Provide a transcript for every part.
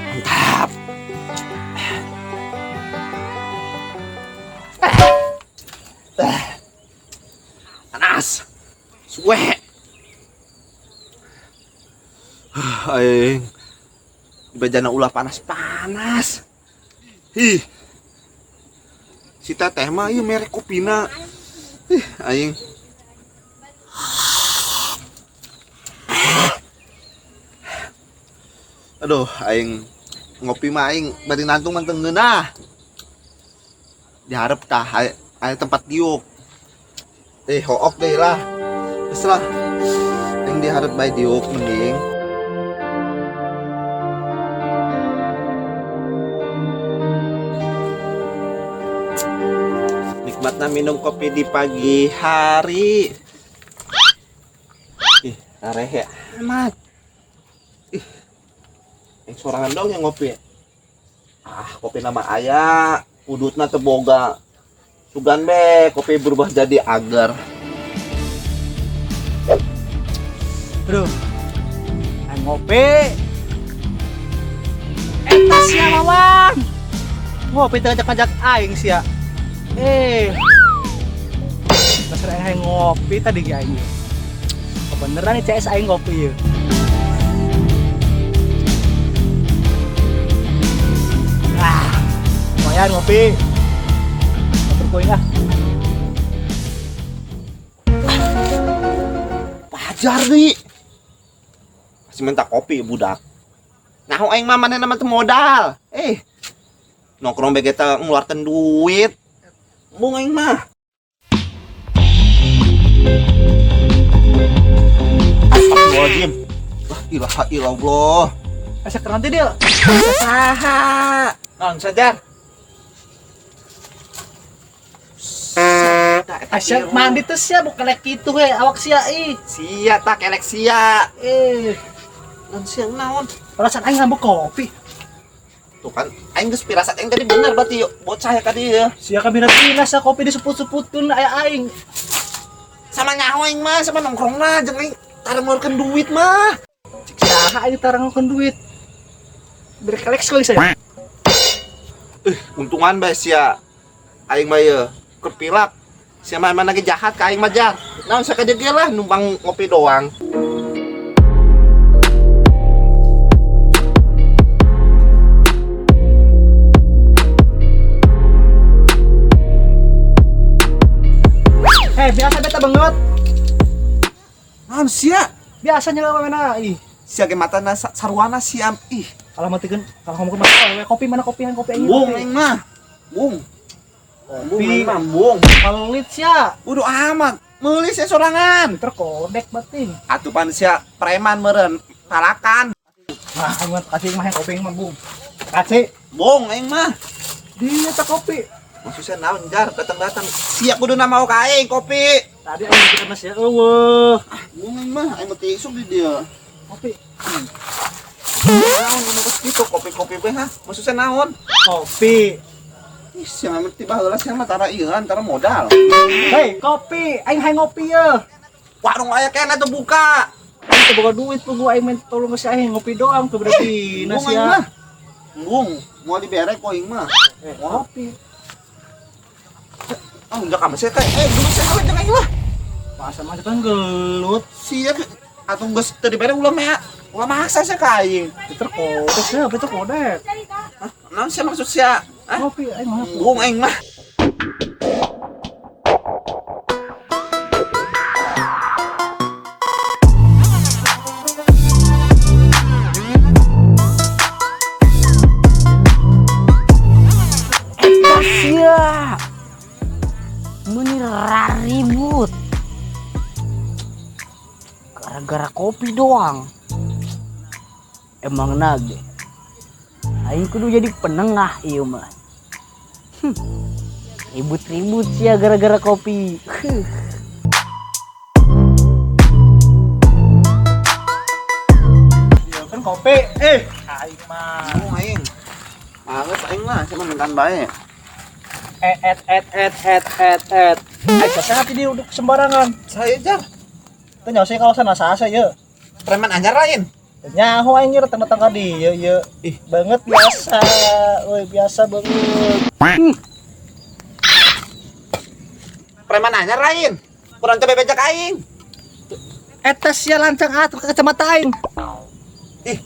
Mantap. Panas. Suwe. Aing. Bejana ulah panas-panas. Ih. Si teteh mah ieu merek kopina. Ih, aing. Aduh, aing ngopi mah aing bari nantung mah teu ngeunah. Diharep tah aya tempat diuk. Hook deh lah. Geus lah. Aing diharep bae diuk mending. Nikmatna minum kopi di pagi hari. Ih, tarehe amat. Ih. Yang sorangan dong yang ngopi. Ah, kopi nama aya, udutna teu boga. Sugan be, kopi berubah jadi agar. Aduh. Aing ngopi. Eta sia Wawan. Ngopi teu ngajak-ngajak aing sia. Dasar aing ngopi tadi ge aing. Kebeneran nih CS aing ngopi ieu. Ah, lumayan ngopi. Atur koin ah. Pajar nih. Masih minta kopi budak. Nah, aing mah manehna mah teu modal. Nongkrong bae kita ngeluarkan duit. Bung aing mah. Astagfirullahaladzim. Lah ilaha illallah. Asa keren teh dia. Saha? Naon sajar? Asa mandi teh sia bukan kelek kitu we awak sia ih. Sia tak kelek sia. Naon sia naon? Perasaan aing ngambek kopi. Tuh kan aing geus pirasat aing tadi bener berarti yuk bocah ya tadi ya. Sia ka bina-bina sia kopi diseput-seputkeun aya aing. Sama nyaho aing mah, sama nongkrongna jeung aing tara ngeluarkeun duit mah. Cik saha aing tara ngeluarkeun duit. Berkelek sekali saya. Untungan bae sia. Aing mah ye kepilak. Sia mah mana ge jahat ka aing mah jar. Naon sakade ge lah numpang ngopi doang. Biasa beta banget. Naon sia? Biasanya lah mana ih. Sia ge matana saruana sia ih. Kalau matikeun, kalau ngomongkeun mah, kopi mana kopi, kopi aing. Bung aing mah. Bung. Bung aing mah, bung. Pelit sia. Udah amat. Meuli sia sorangan. Terkodek bating. Atuh pan sia preman meureun, talakan. Wah, aing mah kasih mah kopi aing mah, bung. Kasih. Bung aing mah. Dia tak kopi. Maksudnya naon jar datang-datang sia kuduna mau ka aing kopi. Tadi aing mikirna sia eueuh. Ah, bung aing mah aing mah teu isuk di dieu. Kopi. Naon ngomong geus kitu kopi-kopi bae ha? Maksudnya naon? Kopi. Ih, sia mah tiba heula sia mah tara ieu antara modal. Hei, kopi, aing hayang ngopi ye. Warung aya keneh teu buka. Aing teu boga duit pugu aing minta tolong ke si aing ngopi doang tuh berarti. Bung aing mah. Bung, moal dibere ku aing mah. Kopi. Ah, enggak kamu saya teh. Dulu saya awet jangan lah. Masa mah kan gelut. Sia atuh geus teu dibere ulah mah. Ulah maksa sia ka aing. Peter kodek sia, Peter kodek. Hah? Naon sia maksud sia? Hah? Kopi aing mah. Bung aing mah. Meni ribut. Gara-gara kopi doang. Emang nage. Aing kudu jadi penengah ieu mah. Ribut-ribut sih ya gara-gara kopi. Ya kan kopi. Aing mah. Oh, aing. Males aing lah, saya mintaan bae. Et et et et et et et. Aisyah sangat ini udah sembarangan. Saya jar. Teu nyaho sih kawasan asa ye. Preman anyar lain. Nyaho aing ye datang-datang ka dieu ye. Ih. Banget biasa. Euy, biasa banget. Preman anyar lain. Kurang teu bebejak aing. Eta sia lancang atuh ke kacamata aing. Ih.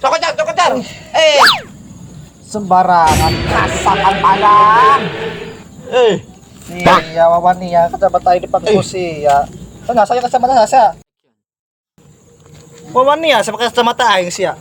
Sok kejar, sok kejar. Eh, Sembarangan kasakan padang. Eh, Iya, Wawan nih ya, kacamata aing dipakai sih ya. Teu nyaho saya kacamata saya. Wawan nih ya, sama kacamata aing sih ya.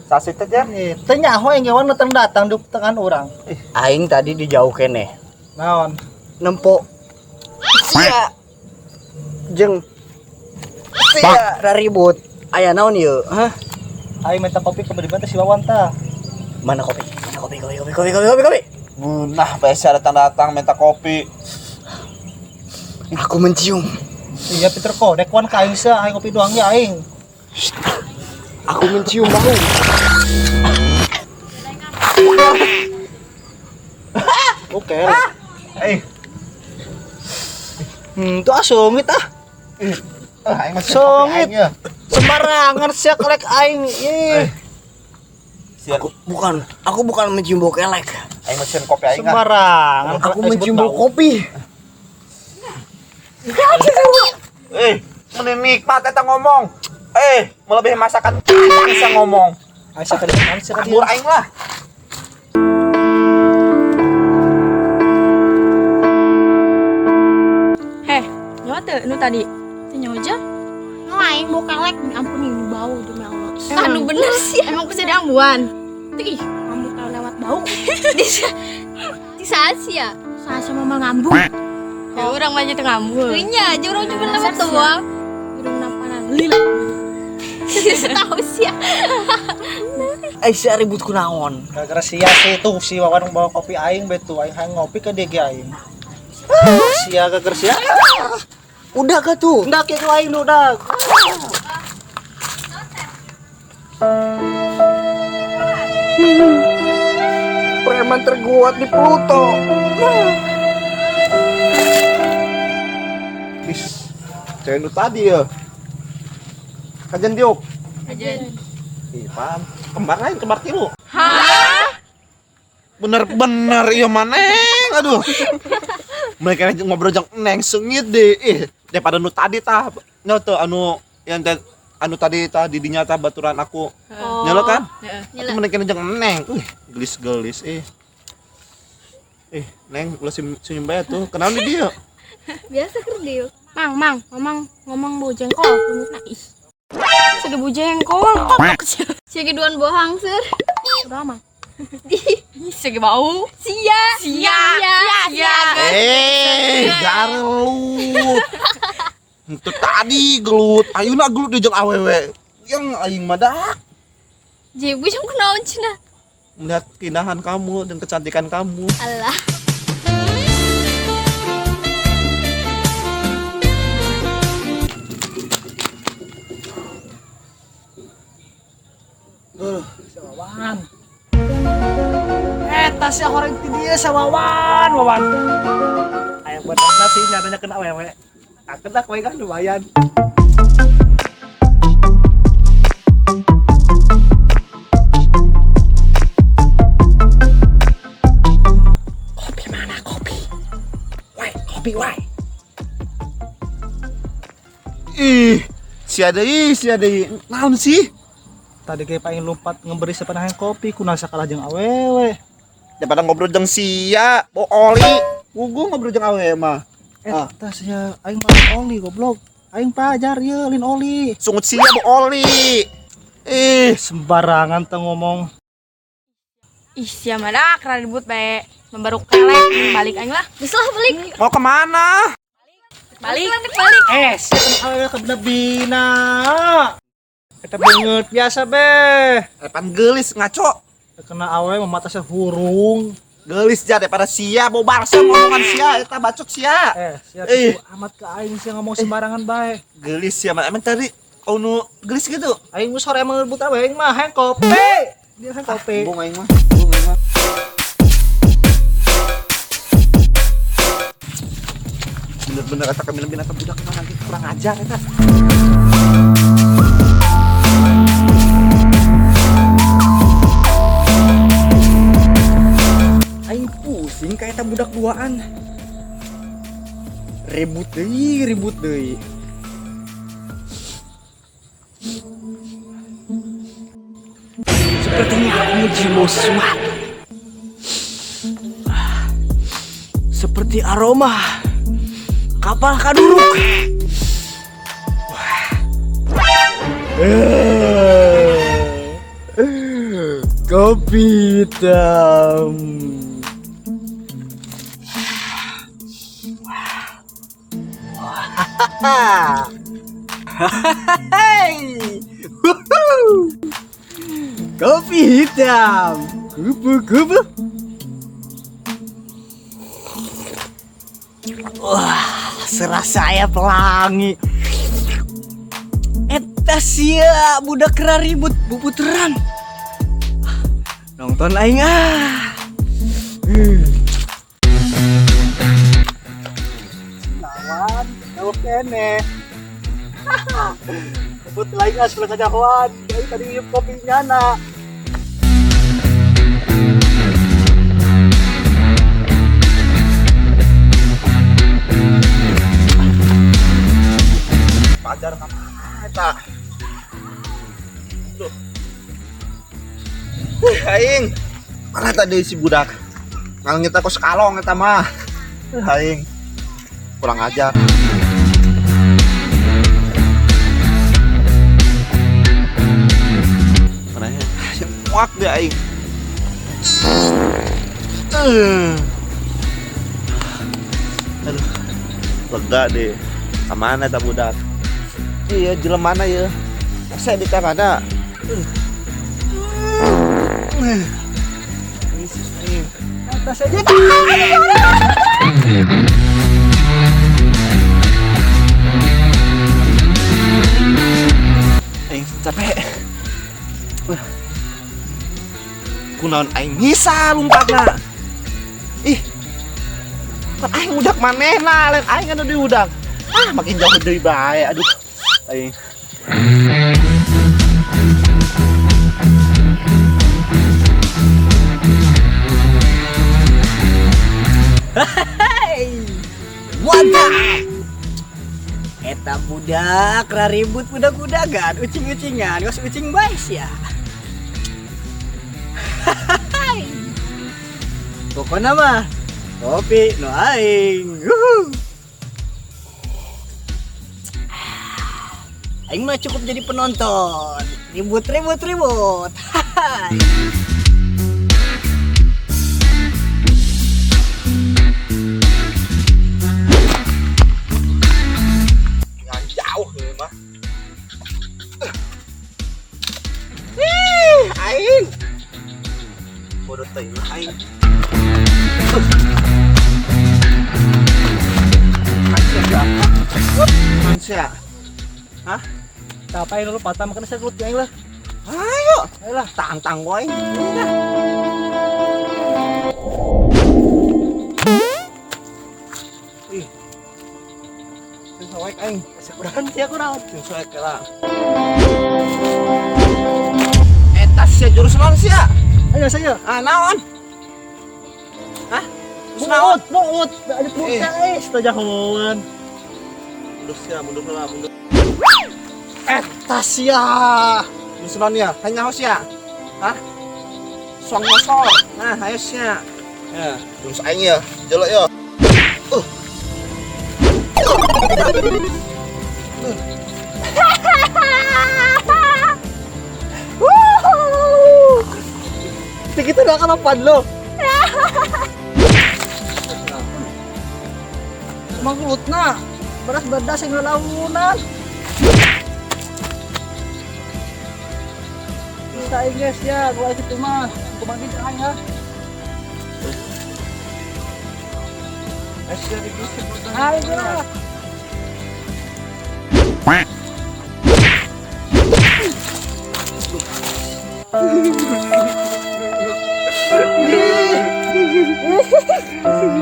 Sasi teh jar. Teu nyaho aing ge Wan datang-datang di tengan urang. Aing tadi di jauh keneh. Naon? Nempo sia jeung sia raribut. Aya naon ieu? Hah? Aing minta kopi ke beri si Wawan tah. Mana kopi? Mana kopi? Kopi kopi kopi kopi kopi kopi. Nah, biasa datang-datang minta kopi. Aku mencium. Iya Peter kodek wan ka aing sia, aing kopi doang ya aing. Aku mencium bau. Oke. Eh, Tuh ah sungit ah. aing masih Songit. kopi aing ya. Sembarangan sia kelek aing. Ih, Sian, Aku bukan mencium bau kelek. aing mesin kopi aing ah. sembarangan. Aku mencium bau kopi. Eh, meni nikmat eta ngomong. Eh, melebihi masakan bisa ngomong. Aing sia kadieu sia kadieu. Kabur aing lah. Heh, nyawa teu nu tadi? Teu nyawa aja. No, aing bau kelek, demi ampun ini bau demi Allah. Anu bener sih. Emang bisa diambuan. Ih, kamu tahu lewat bau. Di saat sih ya. Saya sama mama ngambung. Ya orang mah teu ngambung. Nya, aja orang cuma lewat Dasar doang. Hidung nampanan lila. Tahu sih ya. Sia ribut kunaon? Gara-gara sia sih tuh si Wawan bawa kopi aing be tuh aing hayang ngopi ke DG aing. Sia gara-gara sia. Udah gak tuh? Enggak kayak aing nu udah. Preman terkuat di Pluto. Is, cewek nu tadi ya. Kajian diuk. Aja. Ih, pan. Kembar lain, kembar tilu. Hah? Bener-bener iya maneng, aduh. Mereka ngobrol jang neng sengit deh. Ih, daripada nu tadi tah. Nya tuh anu yang anu tadi tah di dinya tah baturan aku. Oh. Nyala kan? Heeh. Itu mereka jang neng. Gelis-gelis eh. Eh, neng ulah senyum bae tuh. Kenal nih dia. Biasa keur dieu. Mang, mang, ngomong ngomong bau jengkol, lumutna ih. Sudah bau jengkol. Sia ge duan bohang seur. Udah mang. Ih, sege bau. Sia. Sia. Sia. Eh, garelut. Itu tadi gelut. Ayeuna gelut di jeung awewe. Yang aing mah dah Jebu jeung kunaon cenah? melihat keindahan kamu dan kecantikan kamu. Allah. Si Wawan. Eta sia orang ti dieu sa Wawan, Wawan. Aya benerna sih nyatanya kena awewe. Aku tak kowe kan lumayan. Kopi mana kopi? Wai, kopi wai. Ih, si ada ih, si ada ih. Naon sih? Tadi kayak paling lompat ngeberi sepenahan kopi kuna sakalah jeung awewe. Daripada ngobrol jeung sia, bo oli. Gugu ngobrol jeung awewe mah. Eta sia aing mah oli goblok. Aing pajar ye lin oli. Sungut sia bo oli. Ih, Sembarangan teu ngomong. Ih, sia mah dah ribut bae. Membaru kelek, balik aing lah. Geus lah balik. Mau kemana? Balik, balik. Eh, sia ke bina. Eta beungeut biasa be. Pan gelis ngaco. Kena awe mah mata hurung. Gelis ja daripada sia bau balsam omongan sia eta bacot sia. Eh, sia Eh. kitu amat ke aing sia ngomong sembarangan bae. Gelis sia mah emang tadi ono gelis gitu. Aing geus sore emang rebut awe aing mah hayang kopi. Dia hayang kopi. Bung aing mah. Bung aing mah. Bener-bener eta kami eta budak mah nanti kurang ajar eta. Aing pusing kayak eta budak duaan. Ribut deui, ribut deui. Sepertinya aku mencium bau sesuatu. Seperti aroma kapal kaduruk. Wah. Kopi hitam. Hai. Wuhu. Kopi hitam. Kupu-kupu. Wah, serasa aya pelangi. Eta sia budak ribut buputeran. Nonton aing ah. Lawan, jauh kene. Rebut lagi lah sebelum kejauhan. Jadi tadi nyium kopinya nak. Pajar ka eta. Duh. Aing. Mana tadi si budak? Ngalengit aku sekalong eta mah. Aing. Kurang ajar. Mana ya? Muak deh aing. Aduh. Lega deh. Kemana eta budak? Iya, jelema mana ya? Saya di mana? Atas aja. Aing capek. Kunaon aing bisa lompatna. Ih. Kan aing udak manehna, lain aing anu diudak. Ah, makin jauh deui bae. Aduh. Aing. Wadah. Eta budak raribut budak-budagan, ucing-ucingan, geus ucing bae sia. Pokona mah kopi nu aing. Yuhu. Aing mah cukup jadi penonton. Ribut ribut ribut. Hai. Jauh nih mah. Ih, aing. Bodoh teuing aing. Manusia. Hah? Capek lu patah makan saya gelut aing lah. Ayo. Ayolah. Tantang wae. Ih. Sing soek aing. Sekurangan sia kurang. Sing soek lah. Eta sia jurus naon sia? Ayo saya. Ah, naon? Hah? Jurus naon? Muut, muut. Ada buka eh, setajahoan. Mundur sia, mundur lah, mundur. Eta sia. Jurus naon ya? Hanya sia. Hah? Suang nyosor. Nah, ayo sia. Ya, jurus aing ya. Jelek ya. Sige na kemampuan lo. Manglut na. Beras bedas yang launan. Kita guys ya, gua itu mah. Kumaha aing ya. Ayo geura.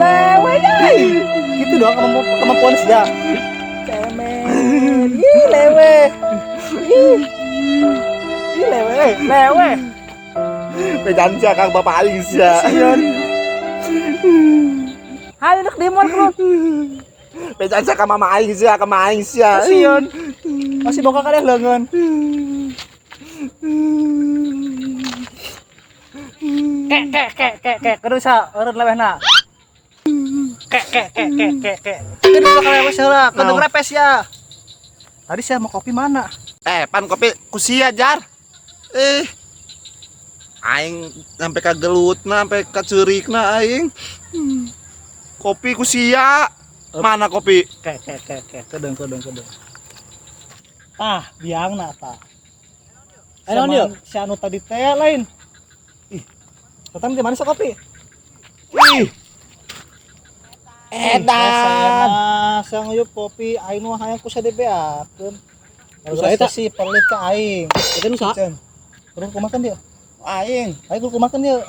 Lewe guys. Gitu dong kemampuan sia. Cemen. Ih, lewe. Ih. Ih, lewe, lewe. Pejan sia Kang bapak aing sia. Sieun. Hayo nak demon bro. Pejan sia ka mama aing sia, ka mama aing sia. Sieun. Masih boga kalian leungeun. Kek kek kek kek kek kudu sa eureun lewehna. Kek kek kek kek kek kek. Kudu ka leweh heula, kudu ngrepes ya. Tadi saya mau kopi mana? Eh, pan kopi ku sia jar. Eh. Aing sampai ka gelutna, sampai ka ceurikna aing. Kopi ku sia. Mana kopi? Kek kek kek kek kedeng kedeng kedeng. Ah, biangna tah. Eh, naon ieu? Si anu tadi teh lain. Ih. Tetang di mana sih kopi? Ih. Edan. Saya nguyup kopi aing nu hayang ku sadebeakeun. Usaha eta? Sih perlit ka aing. Eta nu saha? Cen. Kudu kumakan dia. Aing. Aing kudu kumakan dia.